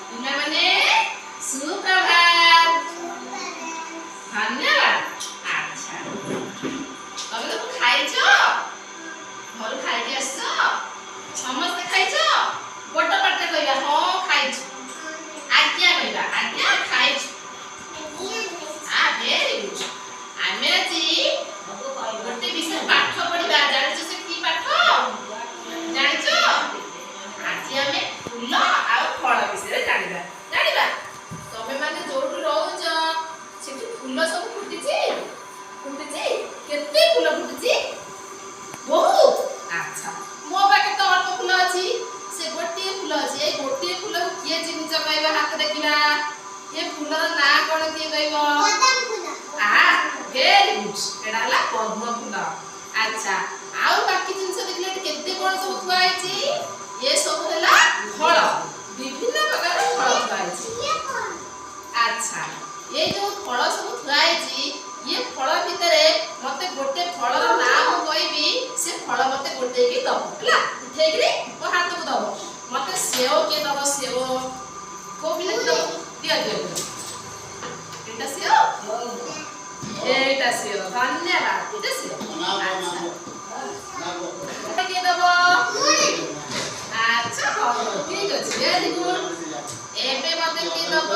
ପିଲାମାନେ, ସୁପ୍ରଭାତ। ଧନ୍ୟବାଦ। ଆଚ୍ଛା, ତମେ ସବୁ ଖାଇଛ? ଘରୁ ଖାଇକି ଆସିଛ? ସମସ୍ତେ ଖାଇଛ? ବଡ଼ ପାଟିରେ କହିବା, ହଁ ଖାଇଛୁ। ଆଜ୍ଞା କହିବା, ଆଜ୍ଞା ଖାଇଛୁ। Very good. ଆମେ ଆଜି ଗୋଟେ ବିଷୟ ପାଠ ପଢିବା। ଜାଣିଛ ସେ କି ପାଠ? ଜାଣିଛ? ଆଜି ଆମେ ଫୁଲ ଆଉ ଫଳ ବିଷୟରେ ଜାଣିବା। ଜାଣିବା? ତମେ ମାନେ ଯୋଉଠୁ ରହୁଛ, ସେଠି ଫୁଲ ସବୁ ଫୁଟିଛି? ଫୁଟିଛି? କେତେ ଫୁଲ ଫୁଟିଛି? ବହୁତ। ଆଚ୍ଛା, ମୋ ପାଖରେ ତ ଅଳ୍ପ ଫୁଲ ଅଛି। ସେ ଗୋଟିଏ ଫୁଲ ଅଛି। ଏଇ ଗୋଟିଏ ଫୁଲକୁ କିଏ ଚିହ୍ନିଛ କହିବ? ହାତ ଦେଖିବା। ଏ ଫୁଲର ନାଁ କଣ କିଏ କହିବ? ଆ, ଭେରି ଗୁଡ୍। ଏଟା ହେଲା ପଦ୍ମ ଫୁଲ। ଆଚ୍ଛା, ଆଉ ବାକି ଜିନିଷ ଦେଖିଲେ, ଏଠି କେତେ କଣ ସବୁ ଥୁଆ ହେଇଛି। ଏ ସବୁ ହେଲା ଫଳ। ବିଭିନ୍ନ ପ୍ରକାର ଫଳ ଥୁଆ ହେଇଛି। ଆଚ୍ଛା, ଏଇ ଯୋଉ ଫଳ ସବୁ ଥୁଆ ହେଇଛି, ଇଏ ଫଳ ଭିତରେ ମତେ ଗୋଟେ ଫଳର ନାଁ ମୁଁ କହିବି, ସେ ଫଳ ମତେ ଗୋଟେଇକି ଦବ, ହେଲା? ଉଠେଇକିରି ମୋ ହାତକୁ ଦବ। ମତେ ସେଓ କିଏ ଦବ? ସେଓ କୋଉ ପିଲା ଦବ? ଦିଅ, ଦିଅ, ଦିଅ। ଏଇଟା ସେଓ, ଏଇଟା ସେଓ। ଧନ୍ୟବାଦ। ଏଇଟା ସେଓ। ଆଚ୍ଛା, କିଏ ଦବ? ଆଚ୍ଛା, ହଉ ହଉ, ଠିକ ଅଛି। Very good. ଏବେ ମତେ କିଏ ଦବ?